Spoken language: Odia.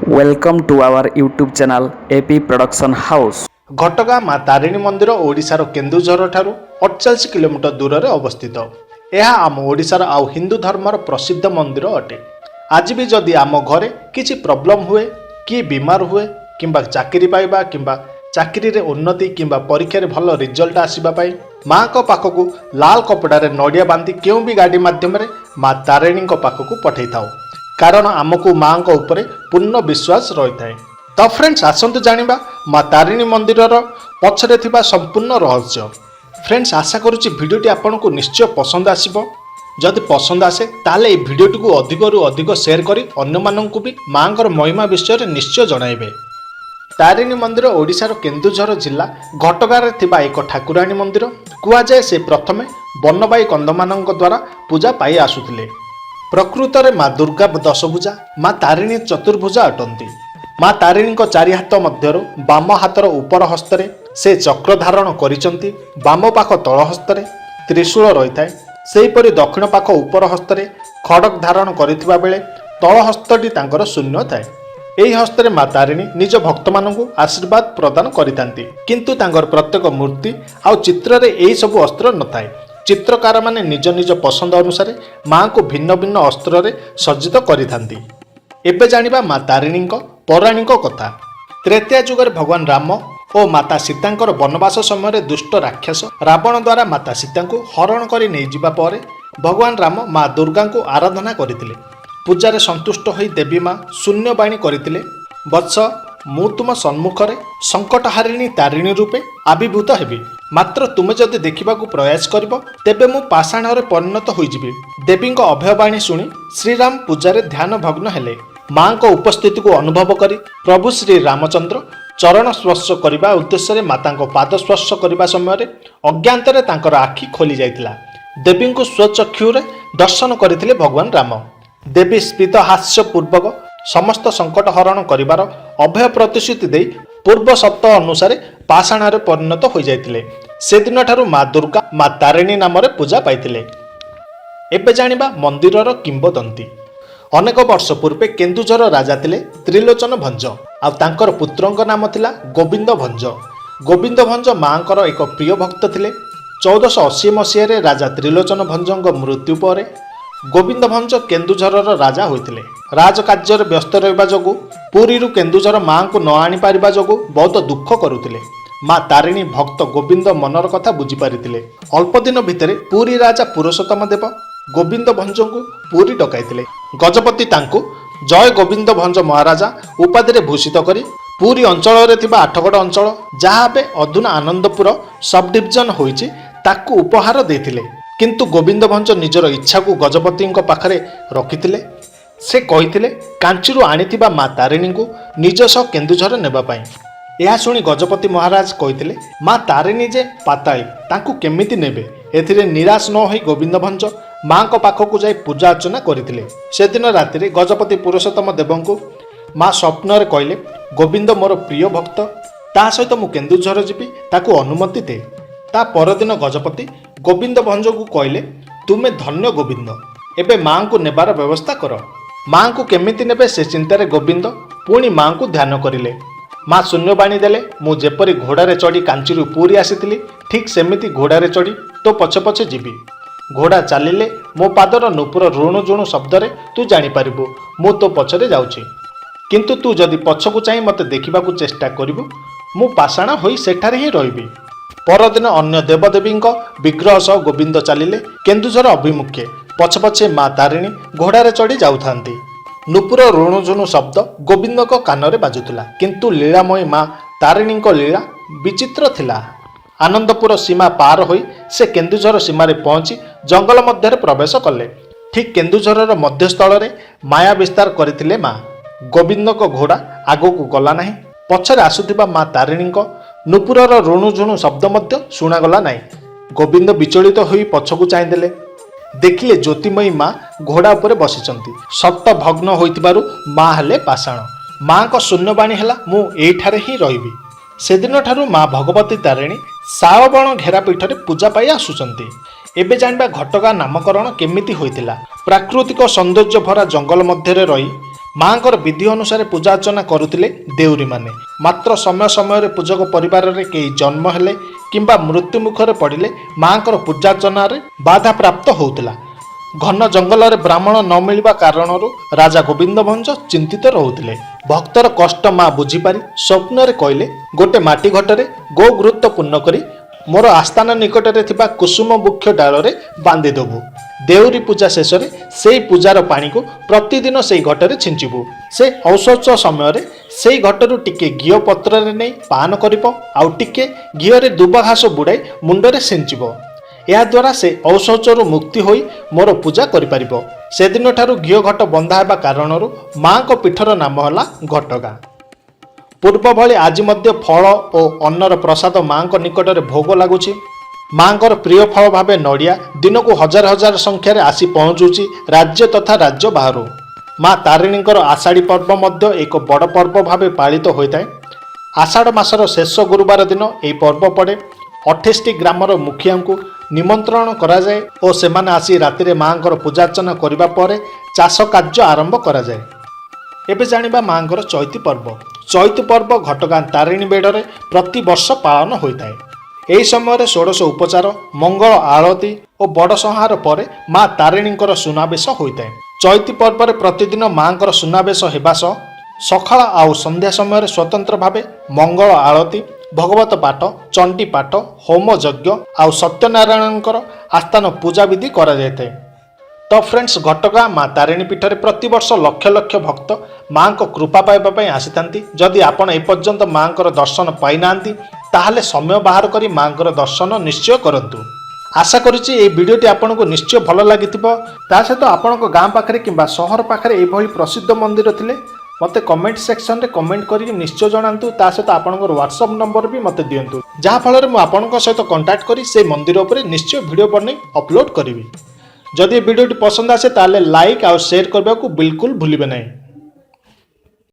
Welcome to our YouTube channel AP Production House. ଘଟଗାଁ ମା ତାରିଣୀ ମନ୍ଦିର ଓଡ଼ିଶାର କେନ୍ଦୁଝରଠାରୁ 48 କିଲୋମିଟର ଦୂରରେ ଅବସ୍ଥିତ। ଏହା ଆମ ଓଡ଼ିଶାର ଆଉ ହିନ୍ଦୁ ଧର୍ମର ପ୍ରସିଦ୍ଧ ମନ୍ଦିର ଅଟେ। ଆଜି ବି ଯଦି ଆମ ଘରେ କିଛି ପ୍ରୋବ୍ଲେମ୍ ହୁଏ, କିଏ ବିମାର ହୁଏ କିମ୍ବା ଚାକିରି ପାଇବା କିମ୍ବା ଚାକିରିରେ ଉନ୍ନତି କିମ୍ବା ପରୀକ୍ଷାରେ ଭଲ ରିଜଲ୍ଟ ଆସିବା ପାଇଁ ମାଙ୍କ ପାଖକୁ ଲାଲ କପଡ଼ାରେ ନଡ଼ିଆ ବାନ୍ଧି କେଉଁ ବି ଗାଡ଼ି ମାଧ୍ୟମରେ ମା ତାରିଣୀଙ୍କ ପାଖକୁ ପଠାଇଥାଉ, କାରଣ ଆମକୁ ମାଙ୍କ ଉପରେ ପୂର୍ଣ୍ଣ ବିଶ୍ୱାସ ରହିଥାଏ। ତ ଫ୍ରେଣ୍ଡସ୍, ଆସନ୍ତୁ ଜାଣିବା ମା ତାରିଣୀ ମନ୍ଦିରର ପଛରେ ଥିବା ସମ୍ପୂର୍ଣ୍ଣ ରହସ୍ୟ। ଫ୍ରେଣ୍ଡସ୍, ଆଶା କରୁଛି ଭିଡ଼ିଓଟି ଆପଣଙ୍କୁ ନିଶ୍ଚୟ ପସନ୍ଦ ଆସିବ। ଯଦି ପସନ୍ଦ ଆସେ, ତାହେଲେ ଏହି ଭିଡ଼ିଓଟିକୁ ଅଧିକରୁ ଅଧିକ ସେୟାର କରି ଅନ୍ୟମାନଙ୍କୁ ବି ମାଙ୍କର ମହିମା ବିଷୟରେ ନିଶ୍ଚୟ ଜଣାଇବେ। ତାରିଣୀ ମନ୍ଦିର ଓଡ଼ିଶାର କେନ୍ଦୁଝର ଜିଲ୍ଲା ଘଟଗାଁରେ ଥିବା ଏକ ଠାକୁରାଣୀ ମନ୍ଦିର। କୁହାଯାଏ, ସେ ପ୍ରଥମେ ବନବାଇ କନ୍ଧମାନଙ୍କ ଦ୍ୱାରା ପୂଜା ପାଇ ଆସୁଥିଲେ। ପ୍ରକୃତରେ ମା ଦୁର୍ଗା ଦଶଭୁଜା, ମା ତାରିଣୀ ଚତୁର୍ଭୁଜା ଅଟନ୍ତି। ମା ତାରିଣୀଙ୍କ ଚାରି ହାତ ମଧ୍ୟରୁ ବାମ ହାତର ଉପର ହସ୍ତରେ ସେ ଚକ୍ର ଧାରଣ କରିଛନ୍ତି। ବାମ ପାଖ ତଳ ହସ୍ତରେ ତ୍ରିଶୂଳ ରହିଥାଏ। ସେହିପରି ଦକ୍ଷିଣ ପାଖ ଉପର ହସ୍ତରେ ଖଡ଼ଗ ଧାରଣ କରିଥିବା ବେଳେ ତଳ ହସ୍ତଟି ତାଙ୍କର ଶୂନ୍ୟ ଥାଏ। ଏହି ହସ୍ତରେ ମା ତାରିଣୀ ନିଜ ଭକ୍ତମାନଙ୍କୁ ଆଶୀର୍ବାଦ ପ୍ରଦାନ କରିଥାନ୍ତି। କିନ୍ତୁ ତାଙ୍କର ପ୍ରତ୍ୟେକ ମୂର୍ତ୍ତି ଆଉ ଚିତ୍ରରେ ଏହି ସବୁ ଅସ୍ତ୍ର ନଥାଏ। ଚିତ୍ରକାରମାନେ ନିଜ ନିଜ ପସନ୍ଦ ଅନୁସାରେ ମାଙ୍କୁ ଭିନ୍ନ ଭିନ୍ନ ଅସ୍ତ୍ରରେ ସଜ୍ଜିତ କରିଥାନ୍ତି। ଏବେ ଜାଣିବା ମା ତାରିଣୀଙ୍କ ପୌରାଣିକ କଥା। ତ୍ରେତୟା ଯୁଗରେ ଭଗବାନ ରାମ ଓ ମାତା ସୀତାଙ୍କର ବନବାସ ସମୟରେ ଦୁଷ୍ଟ ରାକ୍ଷସ ରାବଣ ଦ୍ୱାରା ମାତା ସୀତାଙ୍କୁ ହରଣ କରି ନେଇଯିବା ପରେ ଭଗବାନ ରାମ ମା ଦୁର୍ଗାଙ୍କୁ ଆରାଧନା କରିଥିଲେ। ପୂଜାରେ ସନ୍ତୁଷ୍ଟ ହୋଇ ଦେବୀ ମା ଶୂନ୍ୟବାଣୀ କରିଥିଲେ, "ବତ୍ସ, ମୁଁ ତୁମ ସମ୍ମୁଖରେ ସଙ୍କଟହାରିଣୀ ତାରିଣୀ ରୂପେ ଆବିର୍ଭୂତ ହେବି। ମାତ୍ର ତୁମେ ଯଦି ଦେଖିବାକୁ ପ୍ରୟାସ କରିବ, ତେବେ ମୁଁ ପାଷାଣରେ ପରିଣତ ହୋଇଯିବି।" ଦେବୀଙ୍କ ଅଭୟବାଣୀ ଶୁଣି ଶ୍ରୀରାମ ପୂଜାରେ ଧ୍ୟାନ ଭଗ୍ନ ହେଲେ। ମାଙ୍କ ଉପସ୍ଥିତିକୁ ଅନୁଭବ କରି ପ୍ରଭୁ ଶ୍ରୀ ରାମଚନ୍ଦ୍ର ଚରଣ ସ୍ପର୍ଶ କରିବା ଉଦ୍ଦେଶ୍ୟରେ ମାତାଙ୍କ ପାଦ ସ୍ପର୍ଶ କରିବା ସମୟରେ ଅଜ୍ଞାତରେ ତାଙ୍କର ଆଖି ଖୋଲି ଯାଇଥିଲା। ଦେବୀଙ୍କୁ ସ୍ୱଚକ୍ଷୁରେ ଦର୍ଶନ କରିଥିଲେ ଭଗବାନ ରାମ। ଦେବୀ ସ୍ମିତ ହାସ୍ୟ ପୂର୍ବକ ସମସ୍ତ ସଙ୍କଟ ହରଣ କରିବାର ଅଭୟ ପ୍ରତିଶ୍ରୁତି ଦେଇ ପୂର୍ବ ସର୍ତ୍ତ ଅନୁସାରେ ପାଷାଣରେ ପରିଣତ ହୋଇଯାଇଥିଲେ। ସେଦିନଠାରୁ ମା ଦୁର୍ଗା ମା ତାରିଣୀ ନାମରେ ପୂଜା ପାଇଥିଲେ। ଏବେ ଜାଣିବା ମନ୍ଦିରର କିମ୍ବଦନ୍ତୀ। ଅନେକ ବର୍ଷ ପୂର୍ବେ କେନ୍ଦୁଝର ରାଜା ଥିଲେ ତ୍ରିଲୋଚନ ଭଞ୍ଜ ଆଉ ତାଙ୍କର ପୁତ୍ରଙ୍କ ନାମ ଥିଲା ଗୋବିନ୍ଦ ଭଞ୍ଜ। ଗୋବିନ୍ଦ ଭଞ୍ଜ ମାଙ୍କର ଏକ ପ୍ରିୟ ଭକ୍ତ ଥିଲେ। 1480 ମସିହାରେ ରାଜା ତ୍ରିଲୋଚନ ଭଞ୍ଜଙ୍କ ମୃତ୍ୟୁ ପରେ ଗୋବିନ୍ଦ ଭଞ୍ଜ କେନ୍ଦୁଝରର ରାଜା ହୋଇଥିଲେ। ରାଜକାର୍ଯ୍ୟରେ ବ୍ୟସ୍ତ ରହିବା ଯୋଗୁଁ ପୁରୀରୁ କେନ୍ଦୁଝର ମାଙ୍କୁ ନ ଆଣିପାରିବା ଯୋଗୁଁ ବହୁତ ଦୁଃଖ କରୁଥିଲେ। ମା ତାରିଣୀ ଭକ୍ତ ଗୋବିନ୍ଦ ମନର କଥା ବୁଝିପାରିଥିଲେ। ଅଳ୍ପ ଦିନ ଭିତରେ ପୁରୀ ରାଜା ପୁରୁଷୋତ୍ତମ ଦେବ ଗୋବିନ୍ଦ ଭଞ୍ଜଙ୍କୁ ପୁରୀ ଡକାଇଥିଲେ। ଗଜପତି ତାଙ୍କୁ ଜୟ ଗୋବିନ୍ଦ ଭଞ୍ଜ ମହାରାଜା ଉପାଧିରେ ଭୂଷିତ କରି ପୁରୀ ଅଞ୍ଚଳରେ ଥିବା ଆଠଗଡ଼ ଅଞ୍ଚଳ, ଯାହା ଏବେ ଅଧୁନା ଆନନ୍ଦପୁର ସବ୍ ଡିଭିଜନ ହୋଇଛି, ତାକୁ ଉପହାର ଦେଇଥିଲେ। କିନ୍ତୁ ଗୋବିନ୍ଦ ଭଞ୍ଜ ନିଜର ଇଚ୍ଛାକୁ ଗଜପତିଙ୍କ ପାଖରେ ରଖିଥିଲେ। ସେ କହିଥିଲେ କାଞ୍ଚିରୁ ଆଣିଥିବା ମା ତାରିଣୀଙ୍କୁ ନିଜ ସହ କେନ୍ଦୁଝର ନେବା ପାଇଁ। ଏହା ଶୁଣି ଗଜପତି ମହାରାଜ କହିଥିଲେ, ମା ତାରିଣୀ ଯେ ପାତାଳୀ, ତାଙ୍କୁ କେମିତି ନେବେ? ଏଥିରେ ନିରାଶ ନ ହୋଇ ଗୋବିନ୍ଦ ଭଞ୍ଜ ମାଙ୍କ ପାଖକୁ ଯାଇ ପୂଜା ଅର୍ଚ୍ଚନା କରିଥିଲେ। ସେଦିନ ରାତିରେ ଗଜପତି ପୁରୁଷୋତ୍ତମ ଦେବଙ୍କୁ ମା ସ୍ୱପ୍ନରେ କହିଲେ, "ଗୋବିନ୍ଦ ମୋର ପ୍ରିୟ ଭକ୍ତ, ତା ସହିତ ମୁଁ କେନ୍ଦୁଝର ଯିବି, ତାକୁ ଅନୁମତି ଦେ।" ତା ପରଦିନ ଗଜପତି ଗୋବିନ୍ଦ ଭଞ୍ଜକୁ କହିଲେ, "ତୁମେ ଧନ୍ୟ ଗୋବିନ୍ଦ, ଏବେ ମାଙ୍କୁ ନେବାର ବ୍ୟବସ୍ଥା କର।" ମାଙ୍କୁ କେମିତି ନେବେ ସେ ଚିନ୍ତାରେ ଗୋବିନ୍ଦ ପୁଣି ମାଙ୍କୁ ଧ୍ୟାନ କରିଲେ। ମା ଶୂନ୍ୟବାଣୀ ଦେଲେ, "ମୁଁ ଯେପରି ଘୋଡ଼ାରେ ଚଢ଼ି କାଞ୍ଚିରୁ ପୁରୀ ଆସିଥିଲି, ଠିକ୍ ସେମିତି ଘୋଡ଼ାରେ ଚଢ଼ି ତୋ ପଛେ ପଛେ ଯିବି। ଘୋଡ଼ା ଚାଲିଲେ ମୋ ପାଦର ନୂପୁର ରୁଣୁ ଝୁଣୁ ଶବ୍ଦରେ ତୁ ଜାଣିପାରିବୁ ମୁଁ ତୋ ପଛରେ ଯାଉଛି। କିନ୍ତୁ ତୁ ଯଦି ପଛକୁ ଚାହିଁ ମୋତେ ଦେଖିବାକୁ ଚେଷ୍ଟା କରିବୁ, ମୁଁ ପାଷାଣ ହୋଇ ସେଠାରେ ହିଁ ରହିବି।" ପରଦିନ ଅନ୍ୟ ଦେବଦେବୀଙ୍କ ବିଗ୍ରହ ସହ ଗୋବିନ୍ଦ ଚାଲିଲେ କେନ୍ଦୁଝର ଅଭିମୁଖେ। ପଛେ ପଛେ ମା ତାରିଣୀ ଘୋଡ଼ାରେ ଚଢ଼ି ଯାଉଥାନ୍ତି। ନୂପୁର ରୁଣୁଝୁଣୁ ଶବ୍ଦ ଗୋବିନ୍ଦଙ୍କ କାନରେ ବାଜୁଥିଲା। କିନ୍ତୁ ଲୀଳାମୟୀ ମା ତାରିଣୀଙ୍କ ଲୀଳା ବିଚିତ୍ର ଥିଲା। ଆନନ୍ଦପୁର ସୀମା ପାର ହୋଇ ସେ କେନ୍ଦୁଝର ସୀମାରେ ପହଞ୍ଚି ଜଙ୍ଗଲ ମଧ୍ୟରେ ପ୍ରବେଶ କଲେ। ଠିକ୍ କେନ୍ଦୁଝରର ମଧ୍ୟସ୍ଥଳରେ ମାୟା ବିସ୍ତାର କରିଥିଲେ ମା। ଗୋବିନ୍ଦଙ୍କ ଘୋଡ଼ା ଆଗକୁ ଗଲା ନାହିଁ। ପଛରେ ଆସୁଥିବା ମା ତାରିଣୀଙ୍କ ନୂପୁରର ରୁଣୁଝୁଣୁ ଶବ୍ଦ ମଧ୍ୟ ଶୁଣାଗଲା ନାହିଁ। ଗୋବିନ୍ଦ ବିଚଳିତ ହୋଇ ପଛକୁ ଚାହିଁଦେଲେ। ଦେଖିଲେ ଜ୍ୟୋତିମୟୀ ମା ଘୋଡ଼ା ଉପରେ ବସିଛନ୍ତି। ସତ ଭଗ୍ନ ହୋଇଥିବାରୁ ମା ହେଲେ ପାଷାଣ। ମାଙ୍କ ଶୂନ୍ୟବାଣୀ ହେଲା, "ମୁଁ ଏଇଠାରେ ହିଁ ରହିବି।" ସେଦିନଠାରୁ ମା ଭଗବତୀ ତାରିଣୀ ଶାଳବଣ ଘେରା ପୀଠରେ ପୂଜା ପାଇ ଆସୁଛନ୍ତି। ଏବେ ଜାଣିବା ଘଟଗାଁ ନାମକରଣ କେମିତି ହୋଇଥିଲା। ପ୍ରାକୃତିକ ସୌନ୍ଦର୍ଯ୍ୟ ଭରା ଜଙ୍ଗଲ ମଧ୍ୟରେ ରହି ମାଙ୍କର ବିଧି ଅନୁସାରେ ପୂଜା ଅର୍ଚ୍ଚନା କରୁଥିଲେ ଦେଉରୀମାନେ। ମାତ୍ର ସମୟ ସମୟରେ ପୂଜକ ପରିବାରରେ କେହି ଜନ୍ମ ହେଲେ କିମ୍ବା ମୃତ୍ୟୁ ମୁଖରେ ପଡ଼ିଲେ ମାଙ୍କର ପୂଜାର୍ଚ୍ଚନାରେ ବାଧାପ୍ରାପ୍ତ ହେଉଥିଲା। ଘନ ଜଙ୍ଗଲରେ ବ୍ରାହ୍ମଣ ନ ମିଳିବା କାରଣରୁ ରାଜା ଗୋବିନ୍ଦ ଭଞ୍ଜ ଚିନ୍ତିତ ରହୁଥିଲେ। ଭକ୍ତର କଷ୍ଟ ମା ବୁଝିପାରି ସ୍ୱପ୍ନରେ କହିଲେ, ଗୋଟେ ମାଟି ଘଟରେ ଗୋଘୃତ ପୂର୍ଣ୍ଣ କରି ମୋର ଆସ୍ଥାନ ନିକଟରେ ଥିବା କୁସୁମ ବୃକ୍ଷ ଡାଳରେ ବାନ୍ଧିଦେବୁ। ଦେଉରୀ ପୂଜା ଶେଷରେ ସେଇ ପୂଜାର ପାଣିକୁ ପ୍ରତିଦିନ ସେଇ ଘଟରେ ଛିଞ୍ଚିବୁ। ସେ ଔଷଧ ସମୟରେ ସେଇ ଘଟରୁ ଟିକେ ଘିଅ ପତ୍ରରେ ନେଇ ପାନ କରିବ, ଆଉ ଟିକେ ଘିଅରେ ଦୁବ ଘାସ ବୁଡ଼ାଇ ମୁଣ୍ଡରେ ସିଞ୍ଚିବ। ଏହାଦ୍ୱାରା ସେ ଔଷଧରୁ ମୁକ୍ତି ହୋଇ ମୋର ପୂଜା କରିପାରିବ। ସେଦିନଠାରୁ ଘିଅ ଘଟ ବନ୍ଧା ହେବା କାରଣରୁ ମାଙ୍କ ପୀଠର ନାମ ହେଲା ଘଟଗାଁ। ପୂର୍ବ ଭଳି ଆଜି ମଧ୍ୟ ଫଳ ଓ ଅନ୍ନର ପ୍ରସାଦ ମାଙ୍କ ନିକଟରେ ଭୋଗ ଲାଗୁଛି। ମାଙ୍କର ପ୍ରିୟ ଫଳ ଭାବେ ନଡ଼ିଆ ଦିନକୁ ହଜାର ହଜାର ସଂଖ୍ୟାରେ ଆସି ପହଞ୍ଚୁଛି ରାଜ୍ୟ ତଥା ରାଜ୍ୟ ବାହାରୁ। ମା ତାରିଣୀଙ୍କର ଆଷାଢ଼ୀ ପର୍ବ ମଧ୍ୟ ଏକ ବଡ଼ ପର୍ବ ଭାବେ ପାଳିତ ହୋଇଥାଏ। ଆଷାଢ଼ ମାସର ଶେଷ ଗୁରୁବାର ଦିନ ଏହି ପର୍ବ ପଡ଼େ। 28ଟି ଗ୍ରାମର ମୁଖିଆଙ୍କୁ ନିମନ୍ତ୍ରଣ କରାଯାଏ ଓ ସେମାନେ ଆସି ରାତିରେ ମାଙ୍କର ପୂଜାର୍ଚ୍ଚନା କରିବା ପରେ ଚାଷ କାର୍ଯ୍ୟ ଆରମ୍ଭ କରାଯାଏ। ଏବେ ଜାଣିବା ମାଙ୍କର ଚୈତି ପର୍ବ। ଚୈତି ପର୍ବ ଘଟଗାଁ ତାରିଣୀ ବେଢ଼ରେ ପ୍ରତିବର୍ଷ ପାଳନ ହୋଇଥାଏ। ଏହି ସମୟରେ ଷୋଡ଼ଶ ଉପଚାର, ମଙ୍ଗଳ ଆଳତୀ ଓ ବଡ଼ ସଂହାର ପରେ ମା ତାରିଣୀଙ୍କର ସୁନାବେଶ ହୋଇଥାଏ। ଚୈତି ପର୍ବରେ ପ୍ରତିଦିନ ମାଙ୍କର ସୁନାବେଶ ହେବା ସହ ସକାଳ ଆଉ ସନ୍ଧ୍ୟା ସମୟରେ ସ୍ୱତନ୍ତ୍ର ଭାବେ ମଙ୍ଗଳ ଆଳତୀ, ଭଗବତ ପାଠ, ଚଣ୍ଡୀ ପାଠ, ହୋମ ଯଜ୍ଞ ଆଉ ସତ୍ୟନାରାୟଣଙ୍କର ଆସ୍ଥାନ ପୂଜାବିଧି କରାଯାଇଥାଏ। ତ ଫ୍ରେଣ୍ଡସ୍, ଘଟଗାଁ ମା ତାରିଣୀ ପୀଠରେ ପ୍ରତିବର୍ଷ ଲକ୍ଷ ଲକ୍ଷ ଭକ୍ତ ମାଙ୍କ କୃପା ପାଇବା ପାଇଁ ଆସିଥାନ୍ତି। ଯଦି ଆପଣ ଏପର୍ଯ୍ୟନ୍ତ ମାଙ୍କର ଦର୍ଶନ ପାଇନାହାନ୍ତି, ତାହେଲେ ସମୟ ବାହାର କରି ମାଙ୍କର ଦର୍ଶନ ନିଶ୍ଚୟ କରନ୍ତୁ। ଆଶା କରୁଛି ଏହି ଭିଡ଼ିଓଟି ଆପଣଙ୍କୁ ନିଶ୍ଚୟ ଭଲ ଲାଗିଥିବ। ତା ସହିତ ଆପଣଙ୍କ ଗାଁ ପାଖରେ କିମ୍ବା ସହର ପାଖରେ ଏଇଭଳି ପ୍ରସିଦ୍ଧ ମନ୍ଦିର ଥିଲେ ମୋତେ କମେଣ୍ଟ ସେକ୍ସନରେ କମେଣ୍ଟ କରିକି ନିଶ୍ଚୟ ଜଣାନ୍ତୁ। ତା ସହିତ ଆପଣଙ୍କର ହ୍ୱାଟ୍ସଆପ୍ ନମ୍ବର ବି ମୋତେ ଦିଅନ୍ତୁ, ଯାହାଫଳରେ ମୁଁ ଆପଣଙ୍କ ସହିତ କଣ୍ଟାକ୍ଟ କରି ସେଇ ମନ୍ଦିର ଉପରେ ନିଶ୍ଚୟ ଭିଡ଼ିଓ ବନେଇ ଅପଲୋଡ଼ କରିବି। ଯଦି ଏ ଭିଡ଼ିଓଟି ପସନ୍ଦ ଆସେ, ତାହେଲେ ଲାଇକ୍ ଆଉ ସେୟାର କରିବାକୁ ବିଲକୁଲ ଭୁଲିବେ ନାହିଁ।